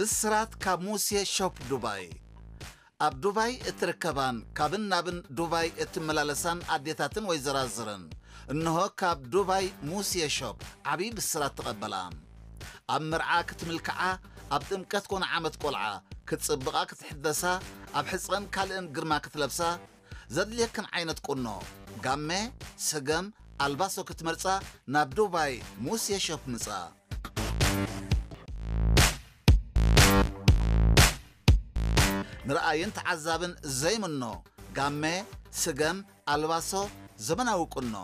ብስራት ካብ ሙሴ ሾፕ ዱባይ። ኣብ ዱባይ እትርከባን ካብን ናብን ዱባይ እትመላለሳን ኣዴታትን ወይዘራዝርን፣ እንሆ ካብ ዱባይ ሙሴ ሾፕ ዓብዪ ብስራት ተቐበላ። ኣብ መርዓ ክትምልክዓ፣ ኣብ ጥምቀት ኮነ ዓመት ቆልዓ ክትጽብቓ ክትሕደሳ፣ ኣብ ሕጽረን ካልእን ግርማ ክትለብሳ፣ ዘድልየክን ዓይነት ቁኖ፣ ጋመ፣ ስገም፣ ኣልባሶ ክትመርጻ ናብ ዱባይ ሙሴ ሾፕ ምጻ። ንረኣይን ተዓዛብን ዘይምኖ ጋመ፣ ስገም፣ ኣልባሶ፣ ዘመናዊ ቁኖ።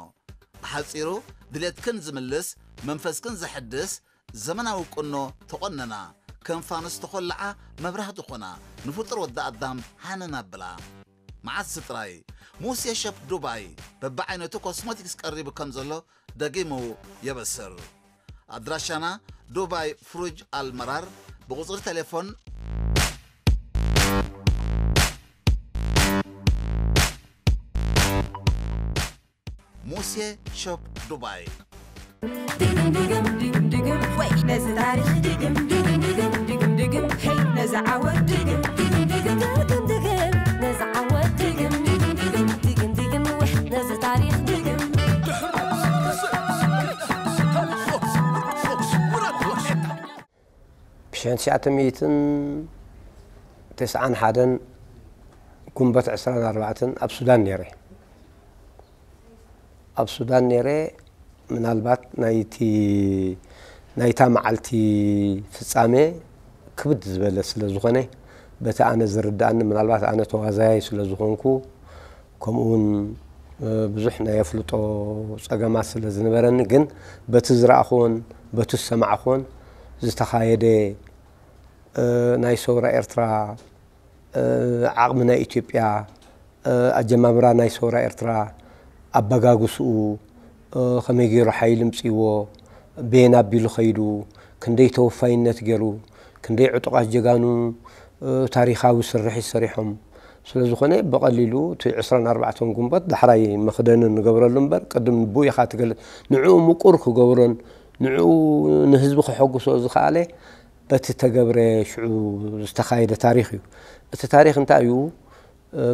ብሓጺሩ ድሌትክን ዝምልስ፣ መንፈስክን ዘሐድስ ዘመናዊ ቁኖ ተቖነና። ከም ፋኑስ ተኾልዓ መብራህቲ ኾና፣ ንፍጡር ወዲ ኣዳም ሃነን ኣብላ። መዓስ ጥራይ ሙሴ ሸፕ ዱባይ በብዓይነቱ ኮስሞቲክስ ቀሪቡ ከም ዘሎ ደጊሙ የበስር። ኣድራሻና ዱባይ ፍሩጅ ኣልመራር፣ ብቁጽሪ ቴሌፎን ሙሴ ሾፕ ዱባይ። ድግም ድግም ድግም ድግም ወይ ነዚ ታሪኽ ድግም ድግም ድግም ድግም ድግም ሄይ ነዚ ዓወት ድግም ድግም ድግም ድግም ድግም ነዚ ዓወት ድግም ድግም ድግም ድግም ድግም ወይ ነዚ ታሪኽ ድግም። ብሽሕን ትሽዓተ ሚእትን ተስዓን ሓደን ጉንበት ዕስራን ኣርባዕተን ኣብ ሱዳን ነይረ። ኣብ ሱዳን ነይረ ምናልባት ናይቲ ናይታ መዓልቲ ፍጻሜ ክብድ ዝበለ ስለ ዝኾነ በቲ ኣነ ዝርድኣኒ ምናልባት ኣነ ተዋዛያይ ስለ ዝኾንኩ ከምኡ እውን ብዙሕ ናይ ኣፍልጦ ጸገማት ስለ ዝነበረኒ ግን በቲ ዝረኣኹዎን በቲ ዝሰማዕኹዎን ዝተኻየደ ናይ ሰውራ ኤርትራ ዓቕሚ ናይ ኢትዮጵያ ኣጀማምራ ናይ ሰውራ ኤርትራ ኣበጋግስኡ ከመይ ገይሩ ሓይሊ ምፅእዎ በየን ኣቢሉ ኸይዱ ክንደይ ተወፋይነት ገይሩ ክንደይ ዕጡቓት ጀጋኑ ታሪኻዊ ስርሒት ሰሪሖም ስለ ዝኾነ ብቐሊሉ እቲ ዕስራን ኣርባዕተን ጉንበት ዳሕራይ መኽደኒ ንገብረሉ እምበር ቅድም ንብኡ ኢኻ ትገልጽ ንዕኡ ምቁር ክገብሮን ንዕኡ ንህዝቢ ከሐጉሶ ዝኸኣለ በቲ ተገብረ ሽዑ ዝተኻየደ ታሪኽ እዩ። እቲ ታሪኽ እንታይ እዩ?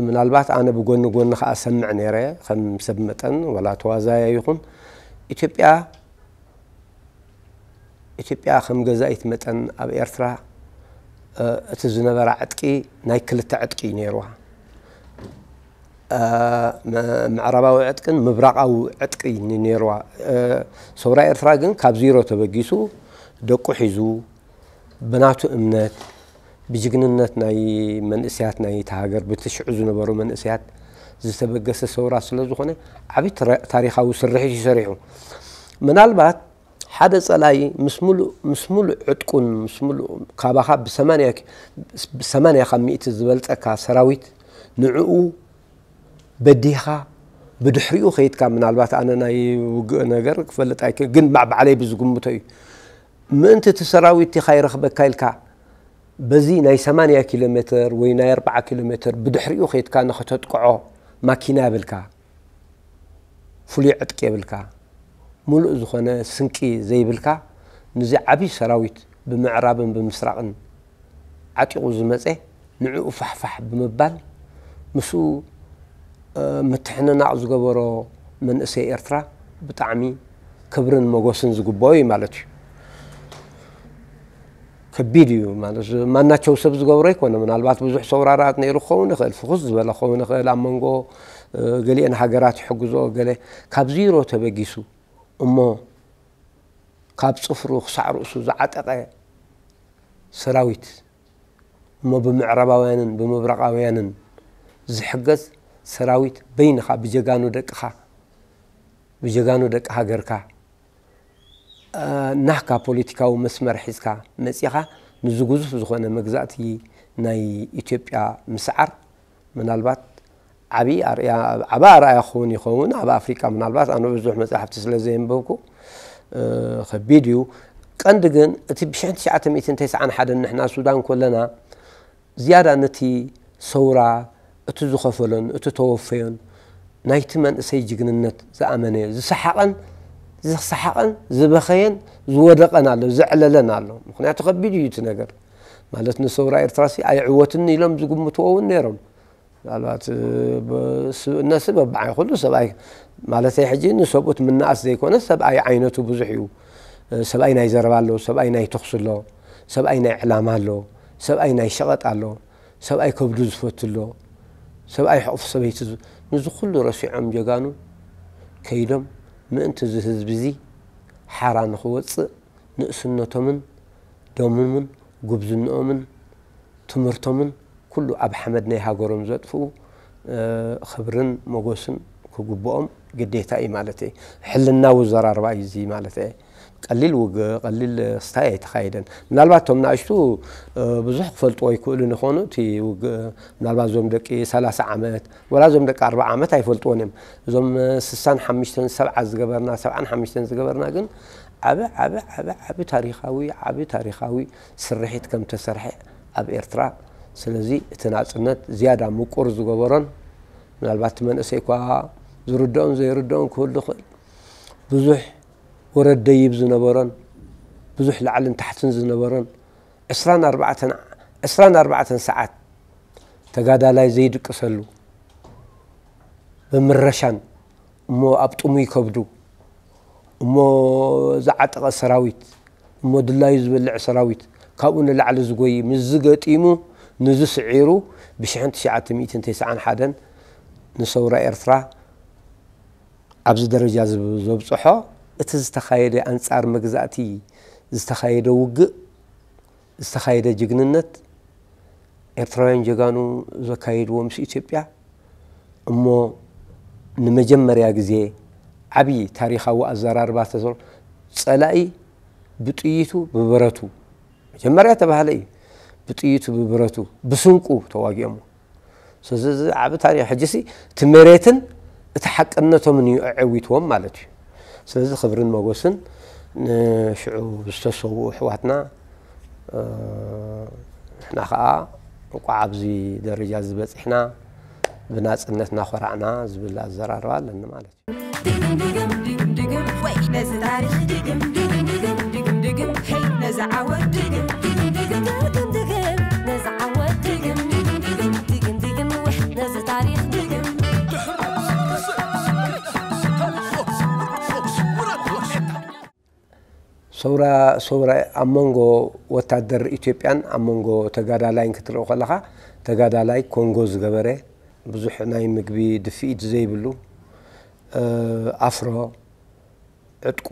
ምናልባት ኣነ ብጎኒ ጎኒ ከዓ ሰምዕ ነይረ ከም ሰብ መጠን ዋላ ተዋዛያ ይኹን ኢትዮጵያ ኢትዮጵያ ከም ገዛኢት መጠን ኣብ ኤርትራ እቲ ዝነበራ ዕጥቂ ናይ ክልተ ዕጥቂ እዩ ነይርዋ። ምዕራባዊ ዕጥቅን ምብራቓዊ ዕጥቂ ነይርዋ። ሰውራ ኤርትራ ግን ካብ ዚሮ ተበጊሱ ደቁ ሒዙ ብናቱ እምነት ብጅግንነት ናይ መንእስያት ናይ እታ ሃገር ብቲ ሽዑ ዝነበሩ መንእስያት ዝተበገሰ ሰውራ ስለ ዝኾነ ዓብዪ ታሪኻዊ ስርሒት እዩ ሰሪሑ። ምናልባት ሓደ ጸላይ ምስ ሙሉእ ዕጥቁን ምስ ሙሉእ ካባኻ ብሰማንያ ካብ ሚእቲ ዝበልጸካ ሰራዊት ንዕኡ በዲህኻ ብድሕሪኡ ከይድካ ምናልባት ኣነ ናይ ውግእ ነገር ክፈልጥ ኣይክእል ግን ባዕባዕለይ ብዝግምቶ እዩ ምእንቲ እቲ ሰራዊት ቲኻ ይረኽበካ ኢልካ በዚ ናይ ሰማንያ ኪሎ ሜትር ወይ ናይ ኣርብዓ ኪሎ ሜትር ብድሕሪኡ ከይድካ ንኸተጥቅዖ ማኪና የብልካ ፍሉይ ዕጥቂ የብልካ ሙሉእ ዝኾነ ስንቂ ዘይብልካ ንዚ ዓብዪ ሰራዊት ብምዕራብን ብምስራቕን ዓጢቑ ዝመፀ ንዕኡ ፋሕፋሕ ብምባል ምስኡ ምትሕንናቕ ዝገበሮ መንእሰይ ኤርትራ ብጣዕሚ ክብርን መጎስን ዝግበኦ እዩ ማለት እዩ። ከቢድ እዩ ማለት ማናቸው ሰብ ዝገብሮ ኣይኮነ ምናልባት ብዙሕ ሰውራራት ነይሩ ክኸውን ይኽእል ፍኹስ ዝበለ ክኸውን ይኽእል ኣብ መንጎ ገሊአን ሃገራት ይሕግዞ ገለ ካብ ዚሮ ተበጊሱ እሞ ካብ ጽፍሩ ክሳዕ ርእሱ ዝዓጠቐ ሰራዊት እሞ ብምዕራባውያንን ብምብራቓውያንን ዝሕገዝ ሰራዊት በይንኻ ብጀጋኑ ደቅኻ ብጀጋኑ ደቂ ሃገርካ ናህካ ፖለቲካዊ መስመር ሒዝካ መጺኻ ንዚ ግዙፍ ዝኾነ መግዛእቲ ናይ ኢትዮጵያ ምስዓር ምናልባት ዓቢ ኣርያ ዓቢ ኣርኣያ ክኸውን ይኸውን ኣብ ኣፍሪቃ ምናልባት ኣነ ብዙሕ መጻሕፍቲ ስለ ዘየንበብኩ ከቢድ እዩ ቀንዲ ግን እቲ ብሽሕን ትሽዓተ ሚእትን ተስዓን ሓደን ንሕና ሱዳን ኮለና ዝያዳ ነቲ ሰውራ እቲ ዝኸፈሎን እቲ ተወፈዮን ናይቲ መንእሰይ ጅግንነት ዝኣመነ ዝሰሓቐን ዝሰሓቐን ዝበኸየን ዝወደቐን ኣሎ ዘዕለለን ኣሎ ምክንያቱ ከቢድ እዩ እቲ ነገር ማለት ንሰውራ ኤርትራሲ ኣይዕወትን ኢሎም ዝግምትዎ እውን ነይሮም። ምናልባት፣ እ፣ ብ-፣ ስብእነሲ በብዓይ ኩሉ ሰብኣይ፣ ማለተይ ሕጂ ንሰብኡት ምናኣስ ዘይኮነ ሰብኣይ ዓይነቱ ብዙሕ እዩ። እ፣ ሰብኣይ ናይ ዘረባ ኣሎ፣ ሰብኣይ ናይ ተኹሲ ኣሎ፣ ሰብኣይ ናይ ዕላማ ኣሎ፣ ሰብኣይ ናይ ሸቐጥ ኣሎ፣ ሰብኣይ ከብዱ ዝፈቱ ኣሎ፣ ሰብኣይ ሕቑፍ ሰበይቲ ዝ-፣ ንዚ ኩሉ ረሲዖም ጀጋኑ ከይዶም ምእንቲ እዚ ህዝቢ እዚ ሓራ ንኽወፅእ ንእስነቶምን ደሞምን ጉብዝንኦምን ትምህርቶምን ኩሉ ኣብ ሓመድ ናይ ሃገሮም ዘጥፍኡ፣ እ፣ ክብርን ሞጎስን ክግብኦም ግዴታ እዩ ማለት እዩ። ሕልናዊ ዘራርባ እዩ እዚ ማለት እዩ። ቀሊል ውግእ፣ ቀሊል ክስታይ ኣይተኻየደን። ምናልባት እቶም ንኣሽቱ፣ እ፣ ብዙሕ ክፈልጥዎ ይክእሉ ይኾኑ። እቲ ውግእ ምናልባት እዞም ደቂ ሰላሳ ዓመት፣ ወላ እዞም ደቂ ኣርብዓ ዓመት ኣይፈልጥዎን እዮም። እዞም ስሳን ሓሙሽተን፣ ሰብዓ ዝገበርና፣ ሰብዓን ሓሙሽተን ዝገበርና ግን ዓቢ፣ ዓቢ፣ ዓቢ፣ ዓቢ ታሪኻዊ፣ ዓቢ ታሪኻዊ ስርሒት ከም ተሰርሐ ኣብ ኤርትራ። ስለዚ እቲ ናጽነት ዝያዳ ምቁር ዝገበሮን፣ ምናልባት እቲ መንእሰይ እኳ ዝርድኦን ዘይርድኦን ክህሉ ይኽእል፣ ብዙሕ ወረድ ደይብ ዝነበሮን፣ ብዙሕ ላዕልን ታሕትን ዝነበሮን፣ ዕስራን ኣርባዕተን፣ ዕስራን ኣርባዕተን ሰዓት ተጋዳላይ ዘይድቅሰሉ፣ ብምረሻን እሞ ኣብ ጥሙይ ከብዱ እሞ ዝዓጠቐ ሰራዊት እሞ ድላዩ ዝበልዕ ሰራዊት ካብኡ ንላዕሊ ዝጎይ ምስ ዝገጢሙ፣ ንዚ ስዒሩ ብሽሕን ትሽዓተ ሚእትን ተስዓን ሓደን ንሰውራ ኤርትራ ኣብዚ ደረጃ ዝብ-፣ ዘብጽሖ እቲ ዝተኻየደ ኣንጻር መግዛእቲ ዝተኻየደ ውግእ፣ ዝተኻየደ ጅግንነት፣ ኤርትራውያን ጀጋኑ ዘካየድዎ ምስ ኢትዮጵያ፣ እሞ ንመጀመርያ ግዜ ዓቢ ታሪኻዊ ኣዘራርባ ተዘር-፣ ጸላኢ ብጥይቱ ብብረቱ፣ መጀመርያ ተባህለ እዩ፣ ብጥይቱ ብብረቱ ብስንቁ ተዋጊኦሞ። ስለዚ እዚ ዓቢ ታሪኽ፣ ሕጂሲ እቲ መሬትን እቲ ሓቅነቶምን እዩ ኣዐዊትዎም ማለት እዩ። ስለዚ ክብርን ሞጎስን ንሽዑ ዝተሰውኡ ኣሕዋትና፣ እ፣ ንሕና ኸኣ እንቋዕ ኣብዚ ደረጃ እዚ በጺሕና፣ ብናጽነትና ኾራዕና ዝብል ኣዘራርባ ኣለኒ ማለት እዩ። ድግም ድግም ድግም ድግም ወይ ነዚ ታሪኽ ድግም ድግም ድግም ድግም ድግም ሄይ ነዚ ዓወት ድግም ድግም ድግም ድግም ድግም ነዚ ዓወት ድግም ድግም ድግም ድግም ድግም ወይ ነዚ ታሪኽ ድግም። ሰውራ፣ ሰውራ ኣብ መንጎ ወታደር ኢትዮጵያን ኣብ መንጎ ተጋዳላይን ክትርኢ ከለኻ፣ ተጋዳላይ ኮንጎ ዝገበረ፣ ብዙሕ ናይ ምግቢ ድፍኢት ዘይብሉ፣ እ፣ ኣፍሮ፣ ዕጥቁ፣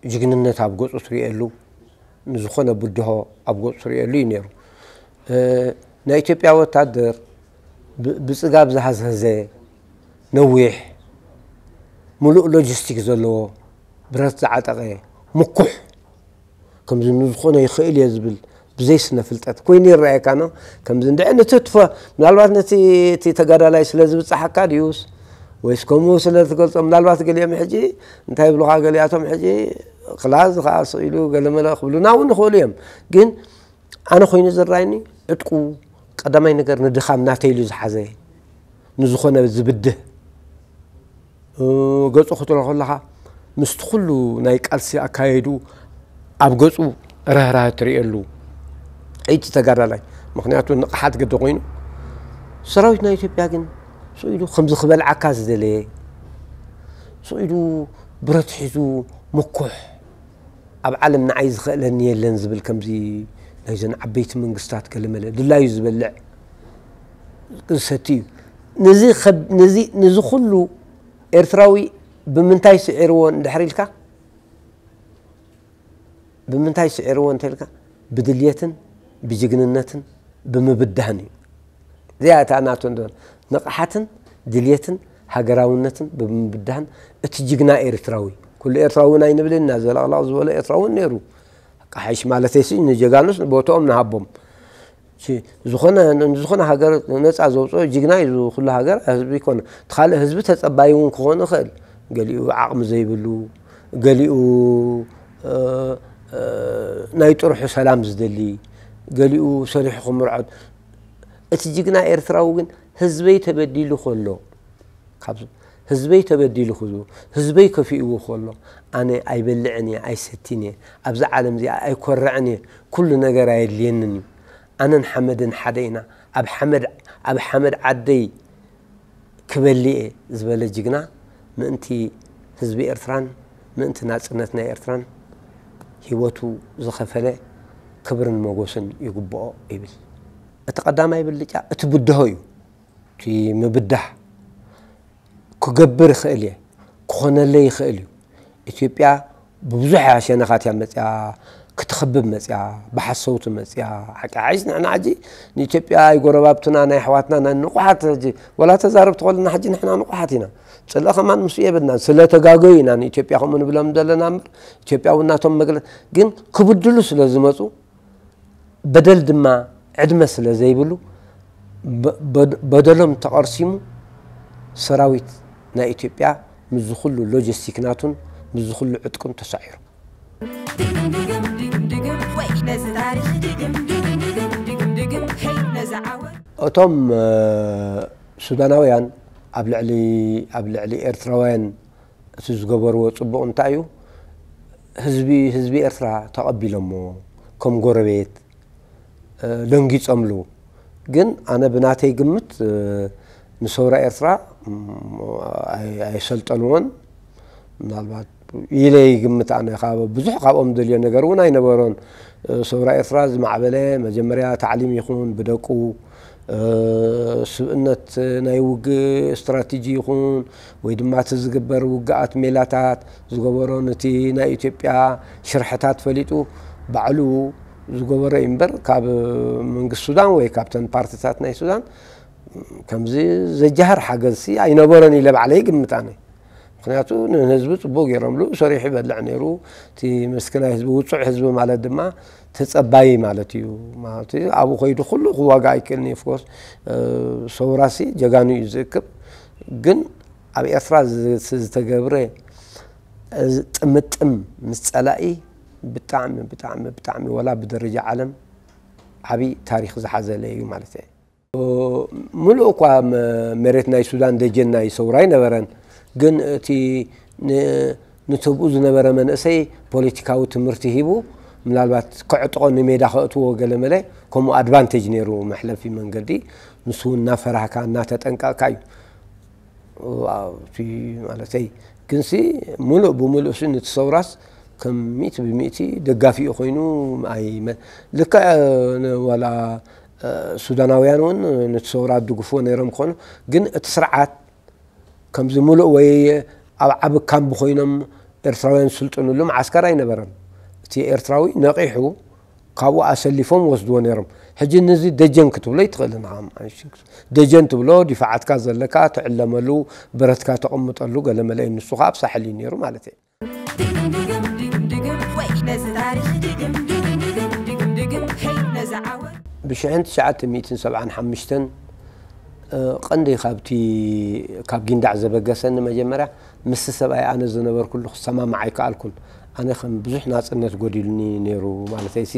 ጅግንነት ኣብ ገጹ ትርእየሉ፣ ንዝኾነ ብድሆ ኣብ ገጹ ትርእየሉ እዩ ነይሩ። እ፣ ናይ ኢትዮጵያ ወታደር ብ-፣ ብጽጋብ ዝሃዝሀዘ፣ ነዊሕ፣ ምሉእ ሎጂስቲክ ዘለዎ፣ ብረት ዝዓጠቐ፣ ምኩሕ፣ ከምዚ ንዝኾነ ይኽእል እየ ዝብል፣ ብዘይ ስነ ፍልጠት ኮይኑ ይረኣየካ ነው። ከምዚ እንድዒ ንትትፎ፣ ምናልባት ነቲ፣ እቲ ተጋዳላይ ስለ ዝብጽሓካ ድዩስ፣ ወይስ ከምኡ ስለ ትገልጾ፣ ምናልባት ገሊኦም ሕጂ እንታይ ይብሉኻ፣ ገሊኣቶም ሕጂ ክላዝ ኸዓ ስቕ ኢሉ ገለመለ ክብሉና እውን ይኽእሉ እዮም። ግን ኣነ ኮይኑ ዝረኣየኒ፣ ዕጥቁ ቀዳማይ ነገር ንድኻም ናተይ ኢሉ ዝሓዘ፣ ንዝኾነ ዝብድህ፣ እ፣ ገጹ ክትሪኦ ከለኻ፣ ምስቲ ኩሉ ናይ ቃልሲ ኣካየዱ ኣብ ገጹ ርህራህ ትርእየሉ። እቲ ተጋዳላይ፣ ምኽንያቱ ንቕሓት ግዲ ኮይኑ፣ ሰራዊት ናይ ኢትዮጵያ ግን ስቕ ኢሉ ከምዚ ክበልዓካ ዝደለየ፣ ስቕ ኢሉ ብረት ሒዙ ምኩሕ፣ ኣብ ዓለም ንዓይ ዝኽእለኒ የለን ዝብል፣ ከምዚ ናይዘን ዓበይቲ መንግስታት ገለመለ ድላዩ ዝበልዕ ዝሰቲ እዩ። ነዚ ኸብ-፣ ነዚ፣ ነዚ ኩሉ ኤርትራዊ ብምንታይ ስዒርዎ እንድሕር ኢልካ፣ ብምንታይ ስዒርዎ እንተ ኢልካ፣ ብድልየትን ብጅግንነትን ብምብዳህን እዩ። እዚኣ እታ ናቱ እንዶ ንቕሓትን ድልየትን ሃገራውነትን ብምብዳህን እቲ ጅግና ኤርትራዊ፣ ኩሉ ኤርትራዊ እውን ኣይንብልን ኢና፣ ዘለቕለቕ ዝበሎ ኤርትራዊ እውን ነይሩ። ኣቃሓይሽ ማለተይሲ ንጀጋኑስ ንቦትኦም ንሃቦም። ሲ-፣ ዝኾነ፣ ንዝኾነ ሃገር ነጻ ዘውጽኦ ጅግና እዩ። ኩሉ ሃገር ህዝቢ ይኮነ። እቲ ካልእ ህዝቢ ተጸባይ እውን ክኾን ይኽእል። ገሊኡ ዓቕሚ ዘይብሉ፣ ገሊኡ፣ እ፣ እ፣ ናይ ጥርሑ ሰላም ዝደሊ፣ ገሊኡ ሰሪሑ ክምርዖት። እቲ ጅግና ኤርትራዊ ግን ህዝበይ ተበዲሉ ከሎ፣ ካብ ህዝበይ ተበዲሉ ክሉ፣ ህዝበይ ከፊእዎ ከሎ፣ ኣነ ኣይበልዕን እየ፣ ኣይሰትን እየ፣ ኣብዚ ዓለም እዚኣ ኣይኮርዕን እየ፣ ኩሉ ነገር ኣየድልየንን እዩ። ኣነን ሓመድን ሓደ ኢና። ኣብ ሓመድ ኣብ ሓመድ ዓደይ ክበሊ እየ ዝበለ ጅግና፣ ምእንቲ ህዝቢ ኤርትራን ምእንቲ ናጽነት ናይ ኤርትራን ህይወቱ ዝኸፈለ ክብርን ሞጎስን ይግብኦ ይብል። እቲ ቀዳማይ ብልጫ እቲ ብድሆ እዩ። እቲ ምብዳህ ክገብር ይኽእል እየ፣ ክኾነለይ ይኽእል እዩ። ኢትዮጵያ ብብዙሕ ሸነኻት እያ መጽያ፣ ክትኽብብ መጽያ፣ ብሓሰውቲ መጽያ። ሓቂ ሓይስ ንሕና ሕጂ ንኢትዮጵያ ኣይጎረባብትና ናይ ኣሕዋትና ናይ ንቑሓት ሕጂ ወላ ተዛረብ ተኾልና ሕጂ ንሕና ንቑሓት ኢና። ጽልኢ ከማን ምስ የብልናን ስለ ተጋገዩ ኢና ንኢትዮጵያ ከምኡ ንብሎም ዘለና እምበር ኢትዮጵያ እውን ናቶም መግለ ግን ክብድሉ ስለ ዝመጹ በደል ድማ ዕድመ ስለ ዘይብሉ በ- በ- በደሎም ተቐርሲሙ ሰራዊት ናይ ኢትዮጵያ ምስዚ ኩሉ ሎጂስቲክ ናቱን ምስዚ ኩሉ ዕጥቁን ተሳዒሩ። ድግም ድግም ድግም ድግም ወይ ነዚ ታሪኽ ድግም ድግም ድግም ድግም ድግም ሄይ ነዚ ዓወት እቶም ሱዳናውያን ኣብ ልዕሊ ኣብ ልዕሊ ኤርትራውያን እቲ ዝገበርዎ ጽቡቕ እንታይ እዩ? ህዝቢ ህዝቢ ኤርትራ ተቐቢሎሞ ከም ጎረቤት ደንጊጾምሉ። ግን ኣነ ብናተይ ግምት ንሰውራ ኤርትራ ኣይሰልጠንዎን። ምናልባት ኢለ ይግምት ኣነ ካብ ብዙሕ ካብኦም ደልዮ ነገር እውን ኣይነበሮን። ሰውራ ኤርትራ ዝማዕበለ መጀመርያ ታዕሊም ይኹን ብደቁ ስብእነት ናይ ውግእ ስትራቴጂ ይኹን ወይ ድማ እቲ ዝግበር ውግኣት ሜላታት ዝገበሮን እቲ ናይ ኢትዮጵያ ሽርሕታት ፈሊጡ ባዕሉ ዝገበሮ እዩ እምበር ካብ መንግስቲ ሱዳን ወይ ካብተን ፓርትታት ናይ ሱዳን ከምዚ ዘጃሃር ሓገዝሲ ኣይነበሮን ኢለ ባዕለይ ይግምት ኣነ። ምክንያቱ ንህዝቢ ፅቡቅ ገይሮምሉ ሰሪሑ ይበልዕ ነይሩ። እቲ መስኪናይ ህዝቢ ውፁዕ ህዝቢ ማለት ድማ ተፀባይ ማለት እዩ። ማለት እዩ ኣብኡ ከይዱ ኩሉ ክዋጋ ኣይክእልን እዩ። ኦፍኮርስ ሰውራሲ ጀጋኑ እዩ ዝእክብ። ግን ኣብ ኤርትራ ዝተገብረ ጥምጥም ምስ ፀላኢ ብጣዕሚ ብጣዕሚ ብጣዕሚ ወላ ብደረጃ ዓለም ዓብይ ታሪክ ዝሓዘለ እዩ ማለት እዩ። ሙሉእ እኳ መሬት ናይ ሱዳን ደጀን ናይ ሰውራ ኣይነበረን። ግን እቲ ንተብኡ ዝነበረ መንእሰይ ፖለቲካዊ ትምህርቲ ሂቡ ምናልባት ከዕጥቖ ንሜዳ ከእትዎ ገለመለ ከምኡ ኣድቫንቴጅ ነይሩ መሕለፊ መንገዲ። ንሱ እውን እናፈራህካ እናተጠንቀቕካ እዩ። እቲ ማለተይ ግንሲ ሙሉእ ብሙሉእ ሲ ነቲ ሰውራስ ከም ሚእቲ ብሚእቲ ደጋፊኡ ኮይኑ ኣይመ- ልክዕ ዋላ ሱዳናውያን እውን ነቲ ሰውራ ድግፍዎ ነይሮም ክኾኑ ግን እቲ ስርዓት ከምዚ ሙሉእ ወይ ኣብ ዓቢ ካምቢ ኮይኖም ኤርትራውያን ዝስልጥንሉ መዓስከር ኣይነበረን። እቲ ኤርትራዊ ነቒሑ ካብኡ ኣሰሊፎም ወስድዎ ነይሮም። ሕጂ ንዚ ደጀን ክትብሎ ይትኽእል ንዓም ደጀን ትብሎ ዲፋዓትካ ዘለካ ትዕለመሉ ብረትካ ተቐምጠሉ ገለመለ እዩ። ንሱ ከዓ ኣብ ሳሕል እዩ ነይሩ ማለት እዩ። ድግም ድግም ወይ ነዚ ታሪኽ ድግም ድግም ድግም ድግም ድግም ሄይ ነዚ ዓወት ብሽሕን ትሽዓተ ሚእትን ሰብዓን ሓሙሽተን ቀንዲ ካብቲ ካብ ጊንዳዕ ዘበገሰኒ መጀመርያ ምስቲ ሰብኣይ ኣነ ዝነበርኩሉ ክሰማማዕ ኣይከኣልኩን። ኣነ ከም ብዙሕ ናፅነት ጎዲሉኒ ነይሩ ማለተይሲ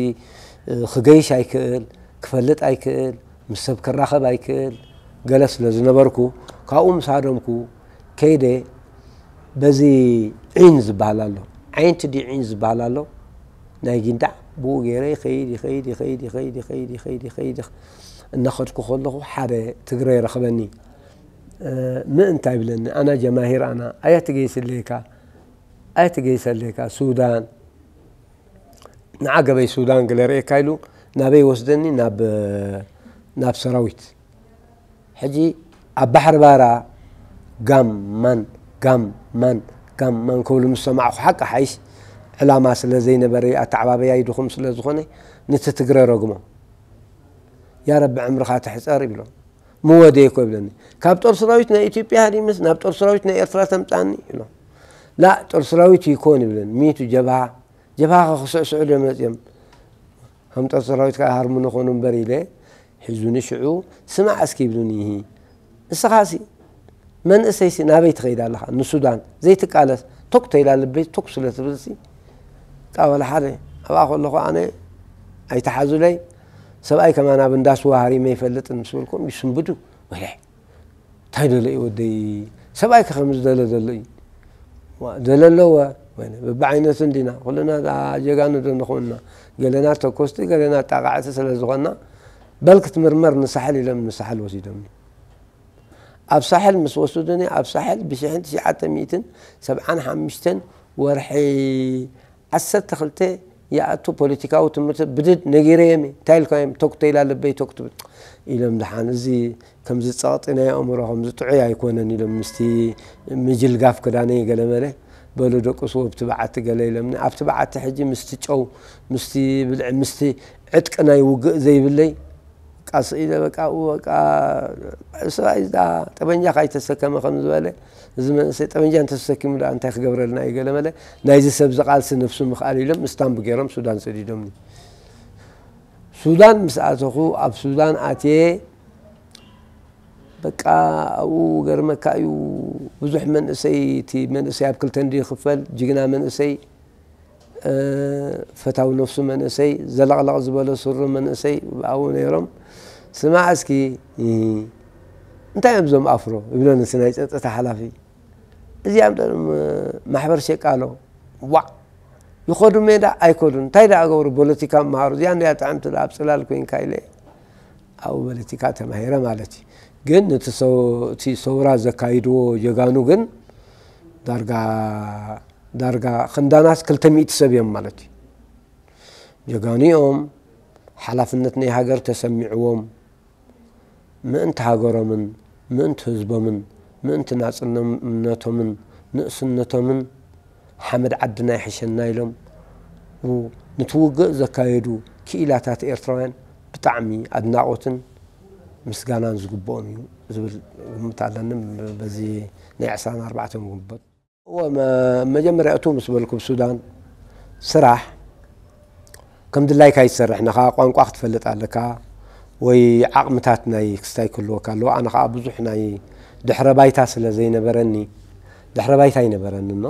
ክገይሽ ኣይክእል፣ ክፈልጥ ኣይክእል፣ ምስ ሰብ ክራኸብ ኣይክእል ገለ ስለ ዝነበርኩ ካብኡ ምስ ሃደምኩ ከይደ በዚ ዒን ዝበሃል ኣሎ ዓይንቲ ዲ ዒን ዝበሃል ኣሎ ናይ ጊንዳዕ ብኡ ገይረ ይኸይድ ይኸይድ ይኸይድ ይኸይድ ይኸይድ ይኸይድ ይኸይድ እናኸድኩ ከለኹ ሓደ ትግረ ይረኽበኒ። ምእንታ ይብለኒ ኣና ጀማሂር ኣና ኣያ ትገይስለካ ኣያ ትገይሰለካ ሱዳን ንዓ ገበይ ሱዳን ገለ ርእየካ ኢሉ ናበይ ወስደኒ ናብ ናብ ሰራዊት። ሕጂ ኣብ ባሕሪ ባራ ጋም ማን ጋም ማን ጋም ማን ክብሉ ምስ ሰማዕኹ ሓቂ ሓይሽ ዕላማ ስለ ዘይነበረ ኣተዓባበያይ ድኹም ስለ ዝኾነ ነቲ ትግረ ረግሞ። ያ ረቢ ዕምርኻ ትሕፀር ይብሎ። ምወደየ እኮ ይብለኒ። ካብ ጦር ሰራዊት ናይ ኢትዮጵያ ሃዲምስ ናብ ጦር ሰራዊት ናይ ኤርትራ ተምፃኒ ይብሎ። ላ ጦር ሰራዊት ይኮን ይብለኒ። ሚቱ ጀብሃ ጀብሃ ክስዕስዑ ዶ መፅዮም። ከም ጦር ሰራዊት ከዓ ሃርሙ ንኾኑ እምበር ኢለ ሒዙኒ ሽዑ ስማዕ እስኪ ይብሉኒ። ንስኻሲ መንእሰይሲ ናበይ ትኸይድ ኣለኻ ንሱዳን ዘይትቃለስ ቶክ ተይላ ልበይ ቶክ ስለ ትብልሲ ቃበለ ሓደ ኣብኣ ከለኹ ኣነ ኣይተሓዙለይ ሰብኣይ ከማን ኣብ እንዳስዋ ሃሪመ ይፈልጥን ምስ በልኩም ይስንብዱ ወለ እንታይ ደሎ እዩ ወደይ ሰብኣይ ከኸም ዝደለ ዘሎ እዩ ደለ ኣለወ በብዓይነቱ እንዲና ኩልና ጀጋኑ ዶ ንኾንና ገለና ተኮስቲ ገለና ጣቃዕቲ ስለ ዝኾንና በል ክትምርመር ንሳሕል ኢሎም ንሳሕል ወሲዶምኒ። ኣብ ሳሕል ምስ ወሰዱኒ፣ ኣብ ሳሕል ብሽሕን ትሽዓተ ሚእትን ሰብዓን ሓሙሽተን ወርሒ ዓሰርተ ክልተ ይኣቱ። ፖለቲካዊ ትምህርቲ ብድድ ነጊረዮም እየ። እንታይ ኢልካዮም? ቶክ ተይላ ልበይ ቶክ ትብል ኢሎም። ደሓን እዚ ከምዚ ጸቕጢ ናይ ኣእምሮ ከምዚ ጥዑይ ኣይኮነን ኢሎም ምስቲ ምጅልጋፍ ክዳነይ ገለመለ በሉ ደቅሱ ኣብቲ በዓቲ ገለ ኢሎምኒ። ኣብቲ በዓቲ ሕጂ ምስቲ ጨው፣ ምስቲ ብልዒ፣ ምስቲ ዕጥቂ ናይ ውግእ ዘይብለይ ቃስ ኢለ በቃ ኣብኡ በቃ ሰብኣይ እዛ ጠበንጃ ካይተሰከመ ከም ዝበለ፣ እዚ መንእሰይ ጠበንጃ እንተተሰኪሙ ደኣ እንታይ ክገብረልና እዩ ገለ መለ። ናይዚ ሰብ ዝቓልሲ ነብሱ ምኽኣል ኢሎም ስታምፕ ገይሮም ሱዳን ሰዲዶምኒ። ሱዳን ምስ ኣተኹ፣ ኣብ ሱዳን ኣትየ በቃ ኣብኡ ገርመካ እዩ። ብዙሕ መንእሰይ፣ እቲ መንእሰይ ኣብ ክልተ እንዲ ይኽፈል፣ ጅግና መንእሰይ፣ እ፣ ፈታዊ ነፍሱ መንእሰይ፣ ዘለቕለቕ ዝበለ ሱሪ መንእሰይ ኣብኡ ነይሮም። ስማዕ እስኪ፣ እ፣ እንታይ እዮም እዞም ኣፍሮ? ይብለኒ እቲ ናይ ጸጥታ ሓላፊ። እዚኣም ደም ማሕበር ሸቃሎ። ዋዕ! ይኸዱ ሜዳ ኣይከዱን። እንታይ ደኣ ገብሩ? ፖለቲካ መሃሩ። እዚኣ እንድያ ጥዕምቲ ደኣ ኣብ ጽላል ኮይንካ ኢለ ኣብኡ ፖለቲካ ተማሂረ ማለት እዩ። ግን እቲ ሰው-፣ እቲ ሰውራ ዘካይድዎ ጀጋኑ ግን ዳርጋ፣ ዳርጋ ክንዳናስ ክልተ ሚእቲ ሰብ እዮም ማለት እዩ። ጀጋኑ እዮም። ሓላፍነት ናይ ሃገር ተሰሚዕዎም ምእንቲ ሃገሮምን ምእንቲ ህዝቦምን ምእንቲ ናጽነቶምን ንእስነቶምን ሓመድ ዓድና ይሕሸና ኢሎም ው-፣ ነቲ ውግእ ዘካየዱ ክኢላታት ኤርትራውያን ብጣዕሚ ኣድናቖትን ምስጋናን ዝግብኦም እዩ ዝብል ግምት ኣለኒ። በዚ ናይ ዕስራን ኣርባዕተን ግንቦት። እወ፣ መ-፣ መጀመርያ እቱ ምስ በልኩ ብሱዳን ስራሕ ከም ድላይካ ይትሰርሕ፣ ንኻ ቋንቋ ክትፈልጥ ኣለካ ወይ ዓቕምታት ናይ ክስታይ ክህልወካ ኣለዎ። ኣነ ኸኣ ብዙሕ ናይ ድሕረ ባይታ ስለ ዘይነበረኒ፣ ድሕረ ባይታ ኣይነበረንን፣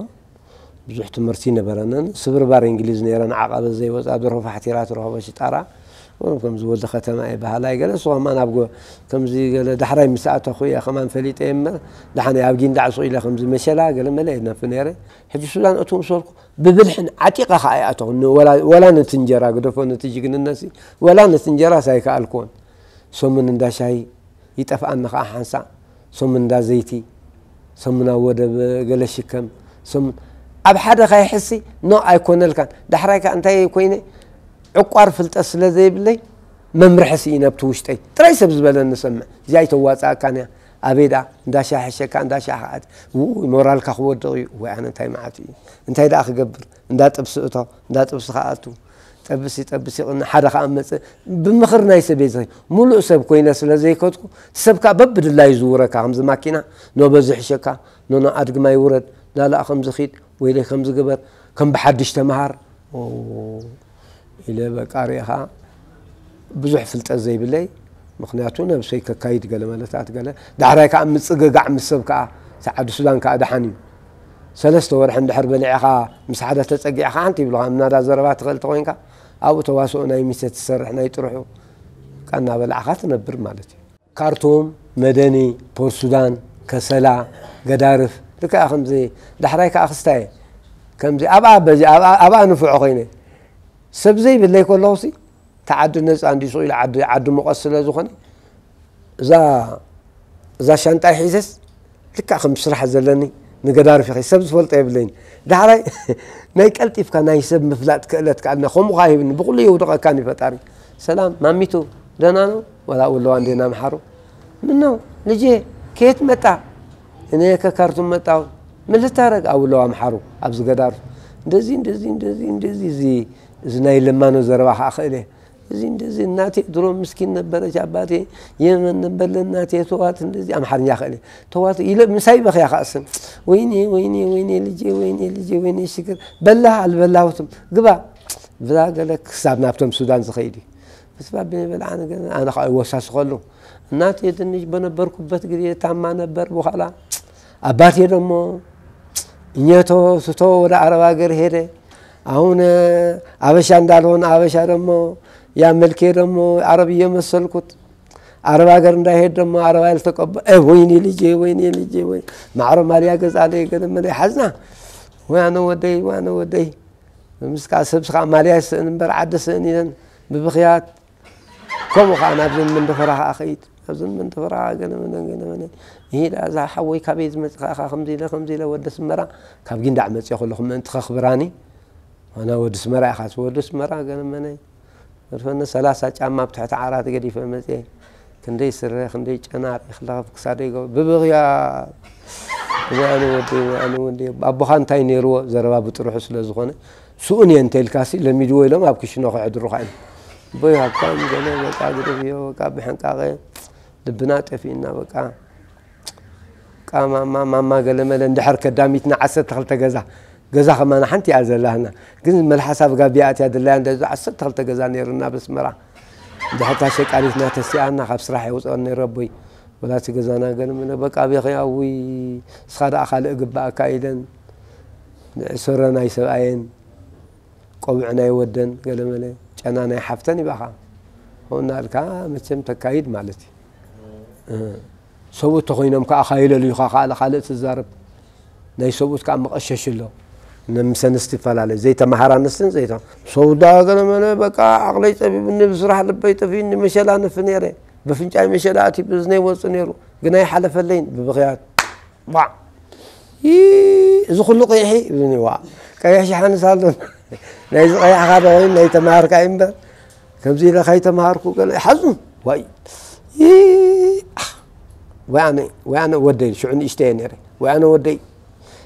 ብዙሕ ትምህርቲ ኣይነበረንን። ስብርባር እንግሊዝ ነይረን፣ ዓቐበት ዘይወጻ፣ ደርሆ ፋሕቲራ ትረኽቦ ሽጣራ። ከምዚ ወዲ ከተማ እየ በሃላይ ገለ፣ እሱ ከማን ኣብ ጎ-፣ ከምዚ ገለ ዳሕራይ ምስ ኣተኹ እየ ከማን ፈሊጠ እየ እምበር፣ ደሓን እየ ኣብ ጊንዳዕ ሱቕ ኢለ ከምዚ መሸላ ገለ መለ እየ ነፍ ነይረ። ሕጂ ሱዳን እቱ ምስ በልኩ ብብልሕን ዓጢቐ ኸኣ ይኣተኹ። ን-፣ ወላ፣ ወላ ነቲ እንጀራ ግደፎ፣ ነቲ ጅግንነትሲ፣ ወላ ነቲ እንጀራስ ኣይከኣልኩዎን። ሰሙን እንዳ ሻሂ ይጠፍኣኒ ኸዓ ሓንሳእ፣ ሰሙን እንዳ ዘይቲ፣ ሰሙን ኣብ ወደብ ገለ ሽከም፣ ሰሙን ኣብ ሓደ ኸይሕሲ ኖ ኣይኮነልካን። ዳሕራይ ከኣ እንታይ ኮይነ፣ ዕቋር ፍልጠት ስለ ዘይብለይ መምርሒ ስኢነ ኣብቲ ውሽጠይ። ጥራይ ሰብ ዝበለኒ ሰምዕ። እዚኣ ኣይተዋጽኣካን እያ። ኣበይ ደኣ እንዳ ሻሂ ሕሸካ፣ እንዳ ሻሂ ከኣ፣ ውይ ሞራልካ ክወድቕ እዩ። ወይ ኣነ እንታይ መዓት እዩ። እንታይ ደኣ ክገብር? እንዳ ጥብሲ እቶ፣ እንዳ ጥብሲ ከኣቱ። ጠብሲ፣ ጠብሲ ይቕኒ፣ ሓደ ከኣ መጽእ። ብምኽሪ ናይ ሰበይ ዝኸይ-፣ ሙሉእ ሰብ ኮይነ ስለ ዘይከድኩ፣ እቲ ሰብ ከኣ በብድላዩ ዝውረካ፣ ከምዚ ማኪና፣ ኖ በዚ ሕሸካ፣ ኖ፣ ኖ ኣድግማይ ውረድ፣ ላላኣ ከምዚ ኺድ፣ ወይለይ ከምዚ ግበር፣ ከም ብሓድሽ ተምሃር። ኦ፣ ኢለ በቃ ሪእኻ ብዙሕ ፍልጠት ዘይብለይ፣ ምኽንያቱ ነብሰይ ከካይድ ገለ መለታት ገለ፣ ዳሕራይ ከኣ ምጽግጋዕ ምስ ሰብ ከኣ፣ ሰዓዲ ሱዳን ከኣ ደሓን እዩ። ሰለስተ ወርሒ እንድሕር በሊዕኻ ምስ ሓደ ተጸጊዕኻ ሓንቲ ይብሉኻ፣ ምናዳ ዘረባ ትኽእል ተኾይንካ፣ ኣብኡ ተዋስኦ ናይ ሚስተ ትሰርሕ ናይ ጥርሑ፣ በቃ እናበላዕኻ ትነብር ማለት እዩ። ካርቱም፣ መደኒ፣ ፖርት ሱዳን፣ ከሰላ፣ ገዳርፍ፣ ልክኣ ከምዚ ዳሕራይ ከኣ ክስታይ ከምዚ ኣብኣ በዚ ኣብኣ ኣብኣ ንፍዖ ኮይነ ሰብ ዘይብለይ ከለኹሲ፣ እታ ዓዲ ነጻ እንዲ ሱቕ ኢላ ዓዲ፣ ዓዲ ሙቐት ስለ ዝኾነ፣ እዛ፣ እዛ ሻንጣይ ሒዘስ ልክዕ ከም ስራሕ ዘለኒ ንገዳርፍ ይኸይድ፣ ሰብ ዝፈልጦ የብለይን። ዳሕራይ ናይ ቀልጢፍካ ናይ ሰብ ምፍላጥ ክእለት ከኣልና፣ ከምኡ ኸኣ ሂብኒ፣ ብኹሉ የውድቐካን እዩ ፈጣሪ። ሰላም ማሚቱ፣ ደህና ነው? ወላ ውለዋ እንዴና ኣምሓሩ። ምነው ልጄ ከየት መጣ? እኔ ከካርቱም መጣሁ። ምን ልታረግ? አውለው አምሓሩ ኣብዚ ገዳርፍ። እንደዚህ እንደዚህ እንደዚህ እንደዚህ እዚ፣ እዚ ናይ ለማኖ ዘረባ ኸዓ ኽእለ። እዚ እንደዚህ እናቴ ድሮ ምስኪን ነበረች፣ አባቴ የመን ነበር፣ ለእናቴ ተዋት፣ እንደዚህ አምሓርኛ ኽእለ። ተዋት ኢለ ምሳይ በኽያ ኸዓ ስም። ወይኔ ወይኔ ወይኔ ልጄ፣ ወይኔ ልጄ፣ ወይኔ ሽግር። በላህ አልበላሁትም፣ ግባ ብዛ ገለ ክሳብ ናብቶም ሱዳን ዝኸይድ እዩ። ምስ ባቢነ በልዓ ነገር ኣነ ኸዓ ይወሳስኸሉ። እናቴ ትንሽ በነበርኩበት ጊዜ ታማ ነበር። በኋላ አባቴ ደግሞ እኘቶ ስቶ ወደ አረብ ሀገር ሄደ። አሁን አበሻ እንዳልሆን አበሻ ደግሞ ያ መልኬ ደግሞ አረብ እየመሰልኩት አረብ ሀገር እንዳይሄድ ደግሞ አረብ ያልተቀበ-፣ እ፣ ወይኔ ልጄ፣ ወይኔ ልጄ፣ ወይ ማዕሮ ማልያ ገዛለይ ገለ መለ ሓዝና። ወይ ኣነ ወደይ፣ ወይ ኣነ ወደይ። ምስካ ሰብስኻ ማልያ ይስእን እምበር ዓዲ ስእን ኢለን ብብኽያት ከምኡ ከዓ ናብዘን መንደፈራ ከዓ ኸይድ፣ ናብዘን መንደፈራ ገለ መነ ገለ መነ። ይሄ ደኣ እዛ ሓወይ ካበይ ዝመጽእ ከዓ ከምዚ ኢለ ከምዚ ኢለ ወደ ስመራ ካብ ጊንዳዕ መጽእ ከለኹ ምእንቲ ከኽብራኒ፣ ኣነ ወዲ ስመራ ኢኻ፣ ወዲ ስመራ ገለ መነ። ዘርፈነ ሰላሳ ጫማ ኣብ ትሕቲ ዓራት ገዲፈ መጽየ። ክንደይ ስረ፣ ክንደይ ጨና ርእየ ክለኸፍ ክሳደይ ገ-፣ ብብኽያ ወያነ ወደይ፣ ወያነ ወደይ። ኣቦኻ እንታይ ነይርዎ? ዘረባ ብጥርሑ ስለ ዝኾነ፣ ስኡን እየ እንተ ኢልካሲ ለሚድዎ ኢሎም ኣብ ክሽኖ ከዕድሩኻ እዮም። ኣቦይ ሃብታም ገለ በቃ ግደፍዮ፣ በቃ ብሕንቃቐ ልብና ጠፊእና በቃ። ቃ ማማ፣ ማማ ገለመለ እንድሕር ከዳሚትና ዓሰርተ ክልተ ገዛ፣ ገዛ ከማና ሓንቲ እያ ዘላህና። ግን መልሓሳ ብጋቢያ ኣትያ ድላያ እንደ ዓሰርተ ክልተ ገዛ ነይሩና በስመራ። እንድሕር እታ ሸቃሊትና ተሲኣና ካብ ስራሕ የውፅአን ነይሩ ኣቦይ። ወላቲ ገዛና ገለመለ በቃ ቤኸ ኣውይ፣ እስኻ ደኣ ካልእ ግባኣካ ኢለን። ንዕሰረ ናይ ሰብኣየን፣ ቆብዕ ናይ ወደን ገለመለ፣ ጨና ናይ ሓፍተን ይባኻ። ከምኡ እናልካ መቸም ተካይድ ማለት እዩ። እ፣ ሰብኡት ተኾይኖም ከዓ ካይለልዩኻ፣ ካልእ ካልእ ትዛረብ። ናይ ሰብኡት ከዓ መቐሸሽ ኣሎ። ነ-፣ ምስ ኣንስቲ ይፈላለ። ዘይተማሃራ ኣንስትን ዘይተ-፣ ሰው ዳ ገለመለ፣ በቃ ዓቕለይ ጸቢቡኒ፣ ብስራሕ ልበይ ጠፊኡኒ፣ መሸላ ነፊ ነይረ። በፍንጫይ መሸላ ኣትዩ ብእዝነይ ወጹ ነይሩ። ግን ኣይሓለፈለይን። ብብኽያት፣ ዋ! ይ-፣ እዚ ኩሉ ቀይሒ ይብሉኒ፣ ዋ! ቀይሕ ሸሓንስ ኣሎ። ናይዚ ቀይሕኻ ዶ ኮይኑ ናይ ተማሃርካ እዩ እምበር፣ ከምዚ ኢለ ከይተማሃርኩ ገለ ይሓዝኑ። ዋይ! ይ-፣ ኣኽ! ወይ ኣነ፣ ወይ ኣነ ወደይ፣ ሽዑ ንእሽተይ እየ ነይረ። ወይ ኣነ ወደይ።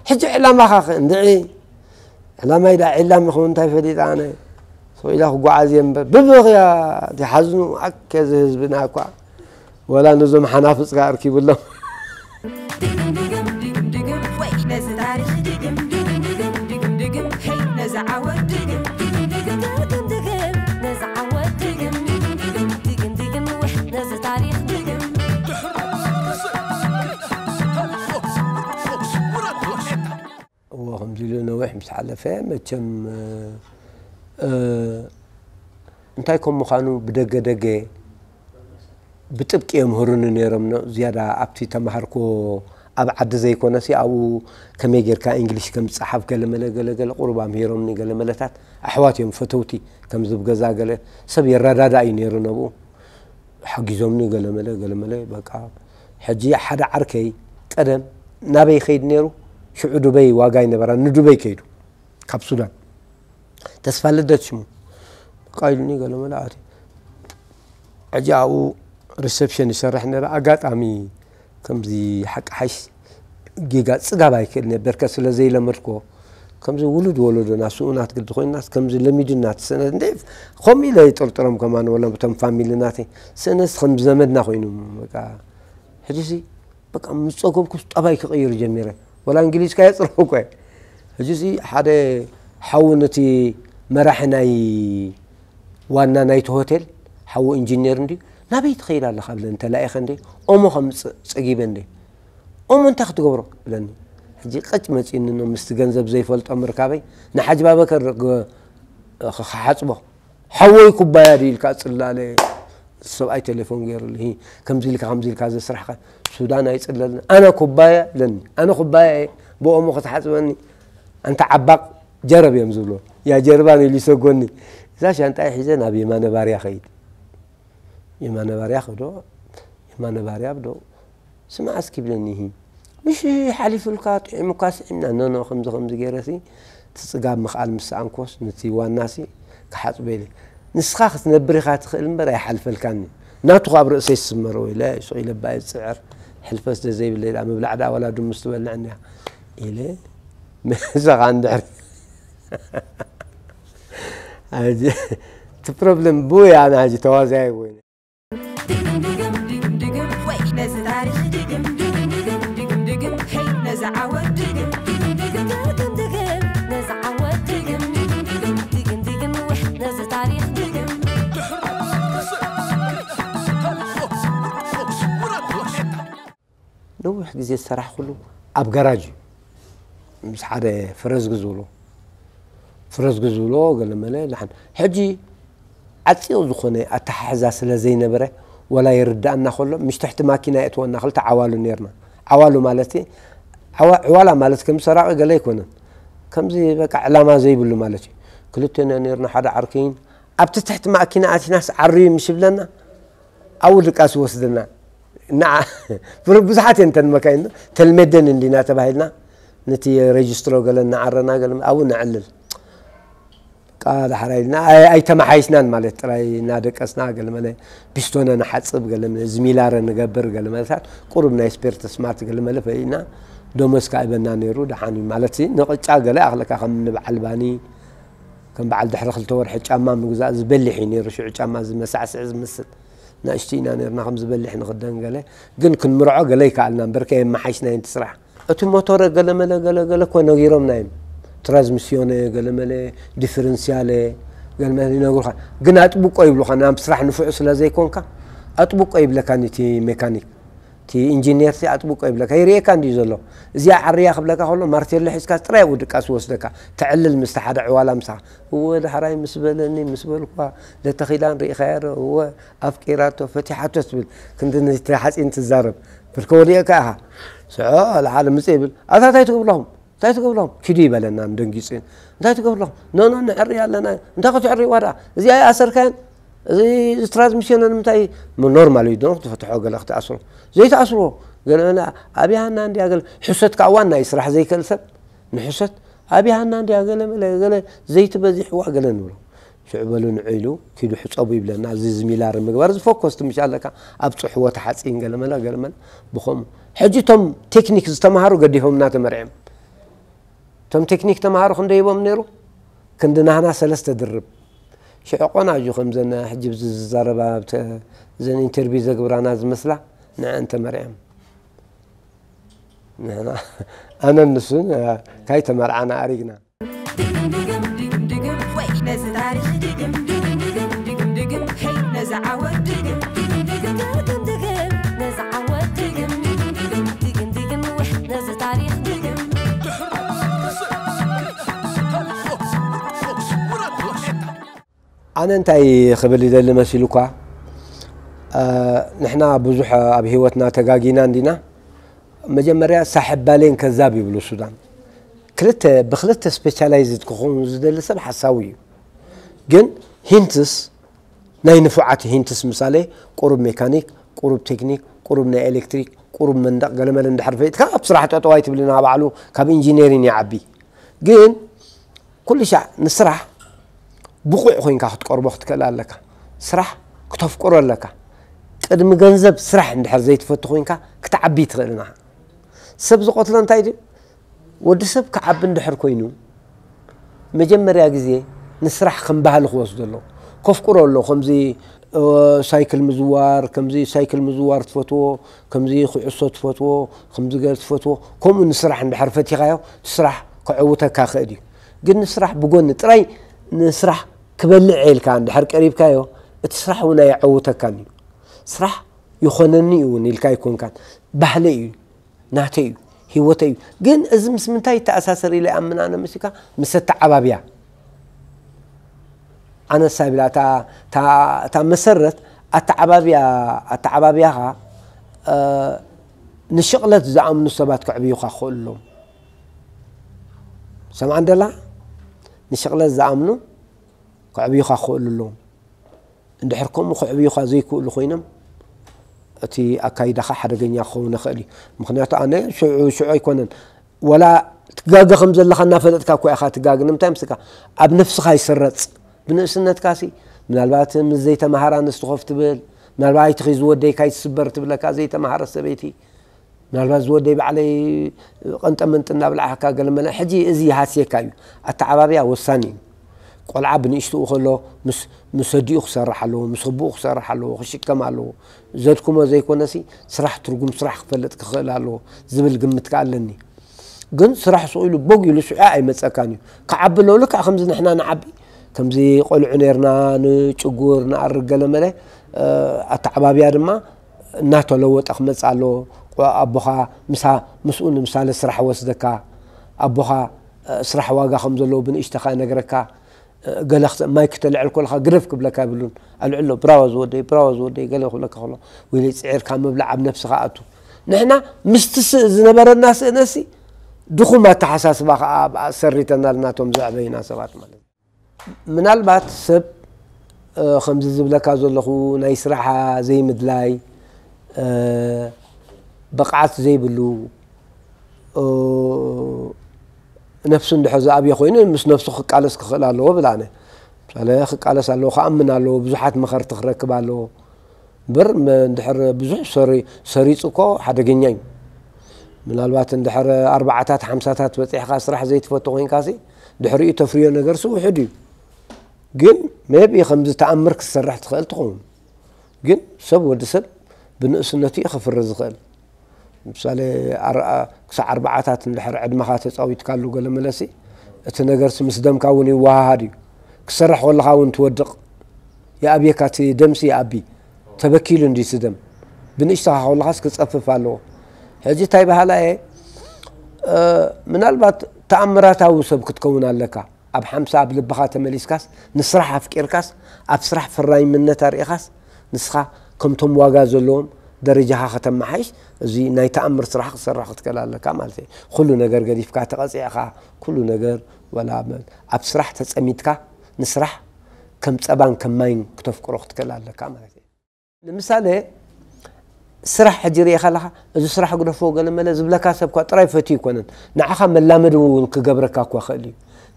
ሕጂ ዕላማኻ ኸ እንድዒ? ዕላማይ ደኣ ዕላም ይኸውን እንታይ ፈሊጠ ኣነ? ስቕ ኢለ ክጓዓዝ እየ እምበር፣ ብብኽያት ይሓዝኑ። ኣከ እዚ ህዝብና እኳ ወላ ነዞም ሓናፍጽ ከኣ ኣርኪብሎም። ድግም ድግም ድግም ድግም ወይ ነዚ ታሪኽ ድግም ድግም ድግም ድግም ድግም ሄይ ነዚ ዓወት ድግም ድግም ድግም ድግም ድግም ነዚ ዓወት ድግም ድግም ድግም ድግም ድግም ወይ ነዚ ታሪኽ ድግም። እዎ፣ ከምዚ ኢሉ ነዊሕ ምስ ሓለፈ መቸም፣ እ፣ እ፣ እንታይ ከም ምዃኑ ብደገ ደገ ብጥብቂ የምህሩኒ ነይሮም። ነ-፣ ዝያዳ ኣብቲ ተማሃርኮ ኣብ ዓዲ ዘይኮነሲ ኣብኡ ከመይ ጌርካ እንግሊሽ ከም ዝጸሓፍ ገለመለ ገለገለ ቁሩብ ኣምሂሮምኒ። ገለመለታት ኣሕዋት እዮም ፈተውቲ፣ ከምዚ ብገዛ ገለ ሰብ የረዳዳ እዩ ነይሩ ነብኡ። ሓጊዞምኒ ገለመለ ገለመለ። በቃ ሕጂ ሓደ ዓርከይ ቀደም ናበይ ከይድ ነይሩ? ሽዑ ዱበይ ዋጋ ይነበራ፣ ንዱበይ ከይዱ ካብ ሱዳን። ተስፋ ልደት ሽሙ። በቃ ኢሉኒ ገለመለ ኣትየ። ሕጂ ኣብኡ ሪሰፕሽን ይሰርሕ ነይረ። ኣጋጣሚ ከምዚ ሓቂ ሓሽ ጌጋ ጽጋብ ኣይክእል ነበር፣ ከ ስለ ዘይለመድኮ። ከምዚ ውሉድ ወለዶና ስኡናት ግዲ ኮይንናስ ከምዚ ለሚዱና ትስእነት እንደ ከምኡ ኢለ ይጥርጥሮም ከማን ወላ እቶም ፋሚሊ ናተይ ስእነት ከም ዘመድና ኮይኑ በቃ። ሕጂ ሲ በቃ ምስ ጸገብኩስ ጠባይ ክቕይር ጀሚረ። ወላ እንግሊዝካ የጽረው እኮ እየ። ሕጂ ሲ ሓደ ሓው ነቲ መራሒ ናይ ዋና ናይቲ ሆቴል ሓው ኢንጂነር እንዲ ናበይ ትኸይድ ኣለኻ ብለ እንተላኢኸ እንዲ ኦሞ ከም ጸ-፣ ጸጊበ እንዲ ኦሞ እንታይ ክትገብሮ ብለኒ። ሕጂ ቀጭ መጺእኒ ነው ምስቲ ገንዘብ ዘይፈልጦ ምርካበይ ንሓጅ ባበከር ግ-፣ ክሓጽቦ። ሓወይ ኩባያ ድዩ ኢልካ ጽላለ ሰብኣይ ቴሌፎን ገይሩልሂ። ከምዚ ኢልካ ከምዚ ኢልካ ዘስራሕካ ሱዳን ኣይጽለልን። ኣነ ኩባያ ብለኒ። ኣነ ኩባያ እየ። ብኦሞ ክትሓጽበኒ። ኣንታ ዓባቕ ጀረብ እዮም ዝብሎ። ያ ጀርባን ኢሉ ይሰጎኒ። እዛ ሻንጣይ ሒዘ ናብ የማነ ባርያ ኸይድ። የማነ ባርያ ኸዶ፣ የማነ ባርያ ብዶ፣ ስማዕ እስኪ ብለኒ፣ "እሂ፣ ምሽ ሓሊፉልካ፣ ጥዒሙካ፣ ስዒምና፣ ኖ፣ ኖ፣ ከምዚ፣ ከምዚ ገይረሲ፣ እቲ ጽጋብ ምኽኣል ምስ ሰኣንኮስ፣ ነቲ ዋናሲ ክሓጽቦ ኢለ። ንስኻ ክትነብር ኢኻ ትኽእል እምበር ኣይሓልፈልካን እዩ። ናቱ ኣብ ርእሰይ ዝስመሮ" ኢለ፣ ስቕ ኢለ ባይ ዝጽዕር፣ ሕልፈት ስለ ዘይብለይ፣ ደኣ ምብላዕ ደኣ ዋላ ድሙስ ትበልዕ እንድያ፣ ኢለ፣ ምሳኻ እንድሕር ሕጂ እቲ ፕሮብለም ብኡ እያ፣ ኣነ ሕጂ ተዋዛያይ ወይ ድግም ድግም ድግም ድግም ወይ ነዚ ታሪኽ ድግም ድግም ድግም ድግም ድግም ሄይ ነዚ ዓወት ድግም ድግም ድግም ድግም ድግም ነዚ ዓወት ድግም ድግም ድግም ድግም ድግም ወይ ነዚ ታሪኽ ድግም። ነዊሕ ግዜ ዝሰራሕኩሉ ኣብ ጋራጅ እዩ። ምስ ሓደ ፍረዝጊ ዝብሎ፣ ፍረዝጊ ዝብሎ ገለመለ ደሓን። ሕጂ ዓጺቕ ዝኾነ ኣተሓሕዛ ስለ ዘይነበረ፣ ወላ ይርድኣና ከሎ፣ ምሽ ትሕቲ ማኪና የእትወና፣ ክልተ ዓዋሉ ኔርና። ዓዋሉ ማለት፣ ዓዋ-፣ ዕዋላ ማለት ከም ሰራቒ ገለ ኣይኮነን። ከምዚ በቃ ዕላማ ዘይብሉ ማለት እዩ። ክልቴና ኔርና፣ ሓደ ዓርክይን ኣብቲ ትሕቲ ማኪና ኣቲናስ ዓርዩ ምሽ ይብለና፣ ኣብኡ ድቃስ ይወስድና። ንዓ ብር ብዙሓት እየን እተን መካይን፣ ተልመደን እንዲና ተባሂልና፣ ነቲ ሬጅስትሮ ገለ እናዓረና ገለ ኣብኡ ነዕልል። ቃ ዳሕራይ ኢልና ኣይ- ኣይተመሓይሽናን ማለት ጥራይ እናደቀስና ገለመለ ቢስቶነ ንሓፅብ ገለመለ ዝሚላረ ንገብር ገለመለታት ቁሩብ ናይ ስፔርት ስማርት ገለመለ ፈሊና ደሞዝ ከዓ ይበና ነይሩ። ደሓን እዩ ማለት ንቕጫ ገለ ኣኽለካ ከም ንበዓል ባኒ ከም በዓል ድሕሪ ክልተ ወርሒ ጫማ ምግዛእ ዝበሊሕ እዩ ነይሩ። ሽዑ ጫማ ዝመሳዕስዕ ዝመስል ናእሽቱ ኢና ነርና ከም ዝበሊሕ ንኽደን ገለ ግን ክንምርዖ ገለ ይከኣልና እምበር ከየመሓይሽና የንቲ ስራሕ እቲ ሞቶረ ገለመለ ገለገለ እኮ ነጊሮምና እዮም። ትራንስሚስዮነ ገለመለ ዲፈረንሲያለ ገለመለ ይነግሩኻ። ግን ኣጥብቆ ይብሉኻ ናብ ስራሕ ንፉዕ ስለ ዘይኮንካ ኣጥብቆ ይብለካ ነቲ ሜካኒክ እቲ ኢንጂኒየር ሲ ኣጥብቆ ይብለካ ይርእየካ እንዲዩ ዘሎ። እዚኣ ዓርያ ክብለካ ከሎ ማርቴሎ ሒዝካ ጥራይ ኣብኡ ድቃስ ይወስደካ። ተዕልል ምስቲ ሓደ ዕዋላ ምሳኻ እወ ዳሕራይ ምስ በለኒ ምስ በልኳ ለተኺላን ርኢኻያ ዶ እወ ኣፍቂራቶ ፈቲሓቶ ትብል ክንዲ ነቲ ሓፂን ትዛረብ ብርከ ወዲእካ ኢኻ። ስዖ ለሓደ ምፅ ይብል ኣታ እንታይ ትገብርለኹም እንታይ ትገብርለኹም ኪዱ ይበለና ደንጊፁ እንታይ ትገብርለኹም ኖኖ ንዕሪ ኣለና እንታይ ክትዕሪ ዋዳ እዚኣ ይኣሰርካያን እዚ ትራንስሚሽን ንምንታይ ኖርማል እዩ ዶ ክትፈትሖ ገለ ክትኣስሮ ዘይትኣስርዎ ገለ ኣብያሃና እንዲያ ገለ ሕሰት ከዓ ዋና እዩ ስራሕ ዘይክእል ሰብ ንሕሰት ኣብያሃና እንዲያ ገለ መለ ገለ ዘይቲ በዚሕዋ ገለ ንብሎ ሽዑ በሉ ንዑ ኢሉ ኪዱ ሕፀቡ ይብለና እዚ ዝሚላር ምግባር እዚ ፎኮስ ትምሽ ኣለካ ኣብ ፅሕዎ ተሓፂን ገለ መለ ገለ መለ ብኸምኡ ሕጂ እቶም ቴክኒክ ዝተምሃሩ ገዲፎምና ተመርዕዮም እቶም ቴክኒክ ተምሃሩ ክንደይ ሂቦም ነይሩ ክንዲ ናህና ሰለስተ ድርብ ሽዑ ቆናጁ ከምዘን ሕጂ ብዚ ዝዛረባ እዘን ኢንተርቪው ዘግብራና ዝመስላ ንዐን ተመርዕዮም ንሕና ኣነን ንሱን ካይተመርዓና ኣሪግና ኣነ እንታይ ክብል ይደሊ መሲሉ እኳ ንሕና ብዙሕ ኣብ ህይወትና ተጋጊና እንዲና መጀመርያ ሳሕብ ባሌን ከዛብ ይብሉ ሱዳን ክልተ ብክልተ ስፔሻላይዝድ ክኾኑ ዝደሊ ሰብ ሓሳዊ እዩ ግን ሂንትስ ናይ ንፉዓት ሂንትስ ምሳሌ ቁሩብ ሜካኒክ ቁሩብ ቴክኒክ ቁሩብ ናይ ኤሌክትሪክ ቁሩብ መንደቕ ገለመለ እንድሕር ፈሊጥካ ኣብ ስራሕ ጠጠዋይ ትብልና ባዕሉ ካብ ኢንጂነሪን ይዓቢ ግን ኩሉ ሻዕ ንስራሕ ብቑዕ ኮይንካ ክትቀርቦ ክትክእል ኣለካ። ስራሕ ክተፍቅሮ ኣለካ። ቅድሚ ገንዘብ ስራሕ እንድሕር ዘይትፈቱ ኮይንካ ክትዓቢ ትኽእልና። ሰብ ዝቐትሎ እንታይ ድዩ? ወዲ ሰብ ክዓቢ እንድሕር ኮይኑ መጀመርያ ግዜ ንስራሕ ከም ባህሊ ክወስዶ ኣለዎ። ከፍቅሮ ኣለዎ። ከምዚ ሳይክል ምዝዋር ከምዚ ሳይክል ምዝዋር ትፈትዎ ከምዚ ኩዕሶ ትፈትዎ ከምዚ ገር ትፈትዎ ከምኡ ንስራሕ እንድሕር ፈቲኻዮ እቲ ስራሕ ከዕውተካ ክእል እዩ ግን ንስራሕ ብጎኒ ጥራይ ንስራሕ ክበልዕ ኢልካ እንድሕር ቀሪብካዮ እቲ ስራሕ እውን ኣየዕውተካን እዩ ስራሕ ይኾነኒ እዩ እውን ኢልካ ኣይኮንካን ባህለ እዩ ናተይ እዩ ህይወተይ እዩ ግን እዚ ምስ ምንታይ ይተኣሳሰር ኢለ ኣምን ኣነ ምስካ ምስ ኣተዓባብያ ኣነሳ ይብላ እታ መሰረት ኣተዓባብያ ኣተዓባብያኻ ንሽቕለት ዝኣምኑ ሰባት ከዕብዩኻ ክኽእሉ ኣለዎም ሰምዓ እንደላ ንሽቕለት ዝኣምኑ ከዕብዩኻ ክኽእሉ ኣለዎም እንድሕር ከምኡ ክዕብዩኻ ዘይክእሉ ኮይኖም እቲ ኣካይዳኻ ሓደገኛ ክኸውን ይኽእል እዩ ምክንያቱ ኣነ ሽዑ ሽዑ ኣይኮነን ወላ ትጋገ ከም ዘለኻ እናፈለጥካ እኮ ኢኻ ትጋገ ንምንታይ ምስካ ኣብ ነፍስኻ ይስረፅ ብንእስነትካ ሲ ምናልባት ምስ ዘይተምሃራ ኣንስቲ ኮፍ ትብል ምናልባት ኣይትኺ ዝወደይካ ይትስበር ትብለካ ዘይተምሃረ ሰበይቲ ምናልባት ዝወደይ ባዕለይ ቀንጠመንጢ እናብላዕካ ገለመለ ሕጂ እዚ ይሃስየካ እዩ ኣተዓባብያ ወሳኒ እዩ ቆልዓ ብንእሽትኡ ከሎ ምስ ኣዲኡ ክሰርሕ ኣለዎ ምስ ኣቦኡ ክሰርሕ ኣለዎ ክሽከም ኣለዎ ዘድክሞ ዘይኮነሲ ስራሕ ትርጉም ስራሕ ክፈልጥ ክኽእል ኣለዎ ዝብል ግምት ከኣ ኣለኒ ግን ስራሕ ስቕ ኢሉ ቦግ ኢሉ ስዑ ኣይመፀካን እዩ ክዓቢ ኣለዎ ልክዕ ከምዚ ንሕና ንዓቢ ከምዚ ቆልዑ ነርና ንጭጉር ንኣርግ ገለመለ ኣተዓባብያ ድማ እናተለወጠ ክመፅእ ኣለዎ ኣቦኻ ምስኡ ንምሳሌ ስራሕ ወስደካ ኣቦኻ ስራሕ ዋጋ ከም ዘለዎ ብንእሽተኻ ይነግረካ ገለ ማይ ክተልዕል ከለኻ ግደፍ ክብለካ ይብሉን ኣልዕሎ ብራዋ ዝወደይ ብራዋ ዝወደይ ገለ ክብለካ ከሎ ወይ ጽዒርካ ምብላዕ ኣብ ነብስኻ ኣቱ ንሕና ምስቲ ዝነበረና ስእነሲ ድኹም ኣተሓሳስባ ከዓ ኣብኣ ሰሪተናል ናቶም ዘዕበይና ሰባት ማለት ምናልባት ሰብ ከምዚ ዝብለካ ዘለኹ ናይ ስራሕ ዘይምድላይ፣ ብቕዓት ዘይብሉ፣ ነፍሱ እንድሕር ዝኣብየ ኮይኑ ምስ ነፍሱ ክቃለስ ክኽእል ኣለዎ ብላነ። ምሳሌ ክቃለስ ኣለዎ፣ ክኣምን ኣለዎ፣ ብዙሓት መኸርቲ ክረክብ ኣለዎ። እምበር እንድሕር ብዙሕ ሰሪፁ እኮ ሓደገኛ እዩ። ምናልባት እንድሕር ኣርባዓታት ሓምሳታት በፂሕካ ስራሕ ዘይትፈቱ ኮይንካሲ ድሕሪኡ ተፍርዮ ነገርሲ ውሕድ እዩ። ግን ሜቢ ከምዚ ተኣምር ክትሰርሕ ትኽእል ትኸውን። ግን ሰብ ወዲ ሰብ ብንእስነቱ እዩ ክፍሪ ዝኽእል። ምሳሌ ክሳዕ ኣርባዓታት እንድሕር ዕድመኻ ተፃዊትካሉ ገለ መለሲ እቲ ነገርሲ ምስ ደምካ እውን ይወሃሃድ እዩ። ክሰርሕ ከለኻ እውን ትወድቕ። ይኣብየካ፣ እቲ ደምሲ ይኣቢ። ተበኪሉ እንዲ ስደም ብንእሽተኻ ከለኻስ ክፀፍፍ ኣለዎ። ሕጂ እንታይ በሃላ እየ፣ ምናልባት ተኣምራታዊ ሰብ ክትከውን ኣለካ። ኣብ ሓምሳ ኣብ ልብኻ ተመሊስካስ፣ ንስራሕ ኣፍቂርካስ፣ ኣብ ስራሕ ፈራይምነት ኣርኢኻስ፣ ንስኻ ከምቶም ዋጋ ዘለዎም ደረጃኻ ከተመሓይሽ፣ እዚ ናይ ተኣምር ስራሕ ክትሰርሕ ክትክእል ኣለካ ማለት እዩ። ኩሉ ነገር ገዲፍካ ተቐፂዕኻ፣ ኩሉ ነገር ወላ ኣብ ስራሕ ተፀሚድካ፣ ንስራሕ ከም ፀባን ከም ማይን ክተፍቅሮ ክትክእል ኣለካ ማለት እዩ። ንምሳሌ ስራሕ ሕጂ ርኢኻ ኣለኻ፣ እዚ ስራሕ ግደፎ ገለ መለ ዝብለካ ሰብ እኳ ጥራይ ፈትዩ ኣይኮነን፣ ንዓኻ መላመዲ እውን ክገብረካ እኳ ክእል እዩ።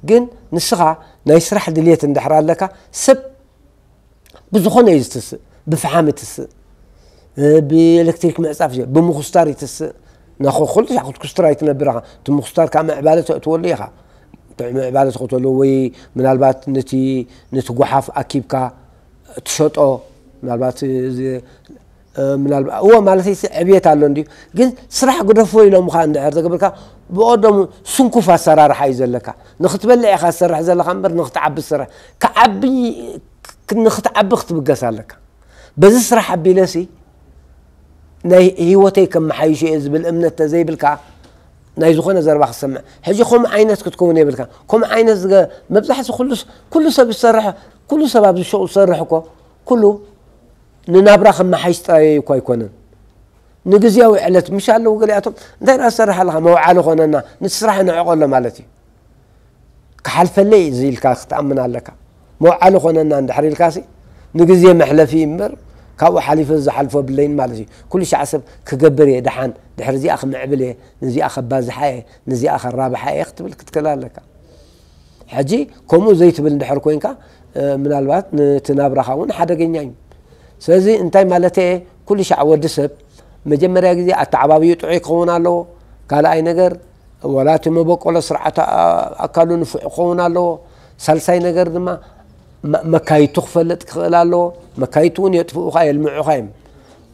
ግን ንስኻ ናይ ስራሕ ድልየት እንድሕር ኣለካ፣ ሰብ ብዝኾነ እዩ ዝትስእ። ብፍሓም ይትስእ፣ ብኤሌክትሪክ ምዕፃፍ፣ ብምኹስታር ይትስእ። ናኹ ኩሉ ሻዕ ክትኩስትር ኣይትነብር ኢኻ። እቲ ምኹስታር ካብ ምዕባለ ተእትወሉ ኢኻ። ምዕባለ ተኽተሉ ወይ ምናልባት ነቲ ነቲ ጓሓፍ ኣኪብካ ትሸጦ፣ ምናልባት እዚ ምናልባት እዎ ማለት ዕብየት ኣሎ እንድዩ። ግን ስራሕ ግደፎ ኢሎም ካ እንድሕር ተገብርካ፣ ብቐደሙ ስንኩፍ ኣሰራርሓ እዩ ዘለካ። ንክትበልዕ ኢኻ ትሰርሕ ዘለካ እምበር ንክትዓቢ ትሰርሕ፣ ክዓቢ ንክትዓቢ ክትብገስ ኣለካ። በዚ ስራሕ ኣቢለሲ ናይ ህይወተይ ከመሓይሾ እየ ዝብል እምነት ተዘይብልካ፣ ናይ ዝኾነ ዘረባ ክትሰምዕ። ሕጂ ከምኡ ዓይነት ክትከውን የብልካ። ከምኡ ዓይነት ዝገ- መብዛሕቲ ኩሉ ስ- ኩሉ ሰብ ዝሰርሕ፣ ኩሉ ሰብ ኣብዚ ሸው ዝሰርሕ እኮ ኩሉ ንናብራ ከመሓይሽ ጥራይ እኮ ኣይኮነን። ንግዝያዊ ዕለት ምሽ ኣለዉ ገሊኣቶም እንታይ ዳ ትሰርሕ ኣለኻ፣ መውዓሊ ኮነና፣ ነቲ ስራሕ ንዕቆሎ ማለት እዩ። ክሓልፈለይ እዚ ኢልካ ክትኣምን ኣለካ። መውዓሊ ኮነና እንድሕር ኢልካሲ ንግዜ መሕለፊ እምበር ካብኡ ሓሊፈ ዝሓልፎ ብለይን ማለት እዩ። ኩሉ ሻዕ ሰብ ክገብር እየ ደሓን፣ ድሕሪ እዚኣ ክምዕብል እየ፣ ንዚኣ ከባዝሓ እየ፣ ንዚኣ ከራብሓ እየ ክትብል ክትክእል ኣለካ። ሕጂ ከምኡ ዘይትብል እንድሕር ኮይንካ፣ ምናልባት ነቲ ናብራኻ እውን ሓደገኛ እዩ። ስለዚ እንታይ ማለት እየ፣ ኩሉ ሻዕ ወዲ ሰብ መጀመርያ ግዜ ኣተዓባብዩ ጥዑይ ክኸውን ኣለዎ። ካልኣይ ነገር ዋላ እቲ መበቆሎ ስርዓት ኣካሉ ንፉዕ ክኸውን ኣለዎ። ሳልሳይ ነገር ድማ መ- መካይቱ ክፈልጥ ክኽእል ኣለዎ። መካይቱ እውን የጥፍኡኻ የልምዑኻ እዮም።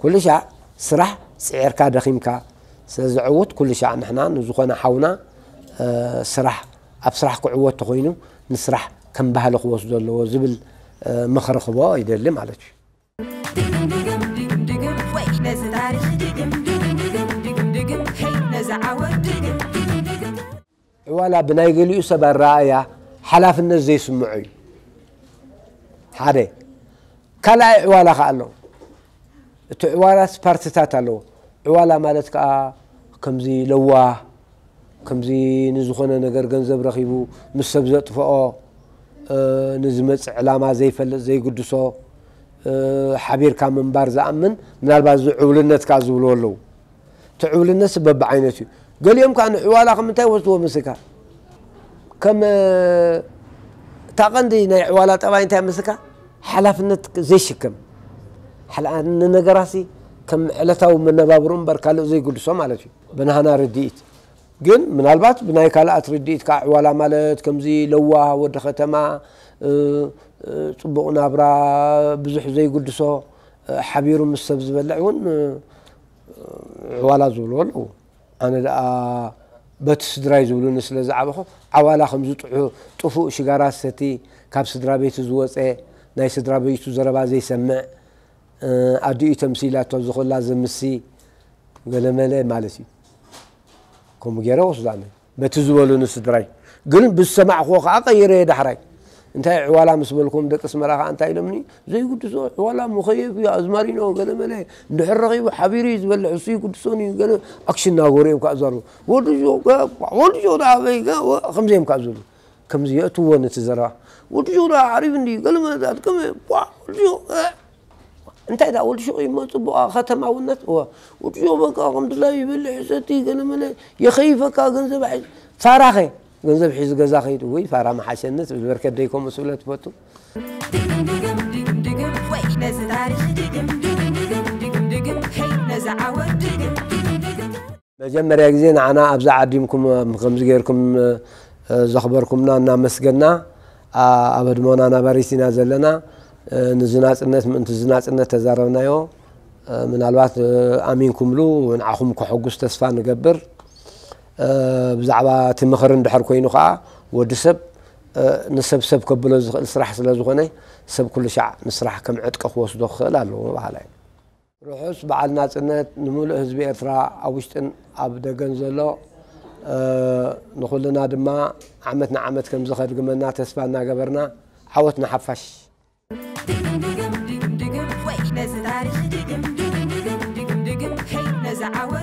ኩሉ ሻዕ ስራሕ ፅዒርካ ደኺምካ ስለዘዕውት ኩሉ ሻዕ ንሕና ንዝኾነ ሓውና ስራሕ ኣብ ስራሕ ክዕወት ተኾይኑ ንስራሕ ከም ባህሊ ክወስዶ ኣለዎ ዝብል ምኽሪ ክቦ ይደሊ ማለት እዩ። ድግም ድግም ድግም ድግም ወይ ነዚ ታሪኽ ድግም ድግም ድግም ድግም ድግም ሄይ ነዚ ዓወት ድግም ድግም ድግም። ዕዋላ ብናይ ገሊኡ ሰብ ኣረኣእያ ሓላፍነት ዘይስምዖ እዩ። ሓደ ካልኣይ ዕዋላ ከኣ ኣሎ። እቲ ዕዋላስ ፓርትታት ኣለዎ። ዕዋላ ማለት ከኣ ከምዚ ለዋህ፣ ከምዚ ንዝኾነ ነገር ገንዘብ ረኺቡ ምስ ሰብ ዘጥፍኦ፣ ንዝመጽእ ዕላማ ዘይፈልጥ ዘይግድሶ፣ ሓቢርካ ምንባር ዝኣምን፣ ምናልባት እዚ ዕውልነት ከኣ ዝብልዎ ኣለዉ። እቲ ዕውልነትሲ በብዓይነቱ እዩ። ገሊኦም ከኣ ንዕዋላ ከም እንታይ ወስድዎ ምስልካ፣ ከም እታ ቀንዲ ናይ ዕዋላ ጠባይ እንታይ ምስልካ፣ ሓላፍነት ዘይሽከም፣ ሓላ- ንነገራሲ ከም ዕለታዊ መነባብሮ እምበር ካልእ ዘይግድሶ ማለት እዩ ብናህና ርድኢት። ግን ምናልባት ብናይ ካልኣት ርድኢት ከዓ ዕዋላ ማለት ከምዚ ለዋህ ወዲ ከተማ፣ እ፣ እ፣ ፅቡቕ ናብራ ብዙሕ ዘይግድሶ፣ እ፣ ሓቢሩ ምስ ሰብ ዝበልዕ እውን፣ እ፣ ዕዋላ ዝብልዎ ኣለዉ። ኣነ ደኣ በቲ ስድራይ ዝብሉኒ ስለ ዝዓበኹ፣ ዓዋላ ከምዚ ጥሑ- ጥፉእ ሽጋራ ሰቲ፣ ካብ ስድራ ቤቱ ዝወፀ፣ ናይ ስድራ ቤቱ ዘረባ ዘይሰምዕ፣ እ፣ ኣዲኡ ተምሲላቶ ዝኽላ ዘምሲ፣ ገለመለ ማለት እዩ። ከምኡ ገይረ ወስዶ ኣነ። በቲ ዝበሉኒ ስድራይ። ግን ብዝሰማዕክዎ ከዓ ቀይረ እየ ዳሕራይ። እንታይ ዕዋላ ምስ በልኩም ደቂ ኣስመራ ከዓ እንታይ ኢሎምኒ? ዘይግድሶ ዕዋላ ሙኸየፍ እዩ፣ ኣዝማሪኖ ገለመለ እንድሕር ረኺቡ ሓቢሩ እዩ ዝበልዕ፣ እሱ ይግድሶን እዩ ገለ ኣክሽን እናገበሩ እዮም ከዓ ዝዛረቡ። ወዲ ጆ፣ ገ-፣ ወዲ ጆ ደኣ ኣበይ ገ-፣ ወ-፣ ከምዚ እዮም ከዓ ዝብሉ። ከምዚ የእትዎ ነቲ ዘረባ። ወዲ ሹቕ ደኣ ዓሪቡ እንዲ ገለ መዛት ከመ ቧ ወዲ ሹቕ እንታይ ደኣ ወዲ ሹቕ ይመ ጽቡቕ ከተማውነት እወ ወዲ ሹቕ በቃ ከም ድላዩ ይበልዕ ይሰቲ ገለ መለ የኸይፈካ ገንዘብ ሒዝ ፋራኸ ገንዘብ ሒዙ ገዛ ኸይዱ ወይ ፋራ መሓሸነት በርከት ደይ ከምኡ ስብለ ትፈቱ። ወይ ነዚ ታሪኽ ድግም ድግም ድግም ድግም ድግም ሄይ ነዚ ዓወት ድግም ድግም ድግም መጀመርያ ግዜ ንዓና ኣብዚ ዓዲምኩም ከምዚ ገይርኩም ዘኽበርኩምና እናመስገና ኣብ ህድሞና ነባሪት ኢና ዘለና። ንዝናፅነት ምእንቲ ዝናፅነት ተዛረብናዮ። ምናልባት ኣሚንኩምሉ ንዓኹም ከሐጉስ ተስፋ ንገብር። ብዛዕባ እቲ ምኽሪ እንድሕር ኮይኑ ከዓ ወዲ ሰብ ንሰብ ሰብ ከብሎ ዝኽእል ስራሕ ስለ ዝኾነ ሰብ ኩሉ ሻዕ ንስራሕ ከም ዕጥቂ ክወስዶ ክኽእል ኣለዎ ምባህላ እዩ። ርሑስ በዓል ናጽነት ንምሉእ ህዝቢ ኤርትራ ኣብ ውሽጥን ኣብ ደገን ዘሎ ንኹልና ድማ ዓመት ንዓመት ከም ዝኸድግመና ተስፋ እናገበርና ዓወት ንሓፋሽ። ድግም ድግም ድግም ድግም ወይ ነዚ ታሪኽ ድግም ድግም ድግም ድግም ድግም ሄይ ነዚ ዓወት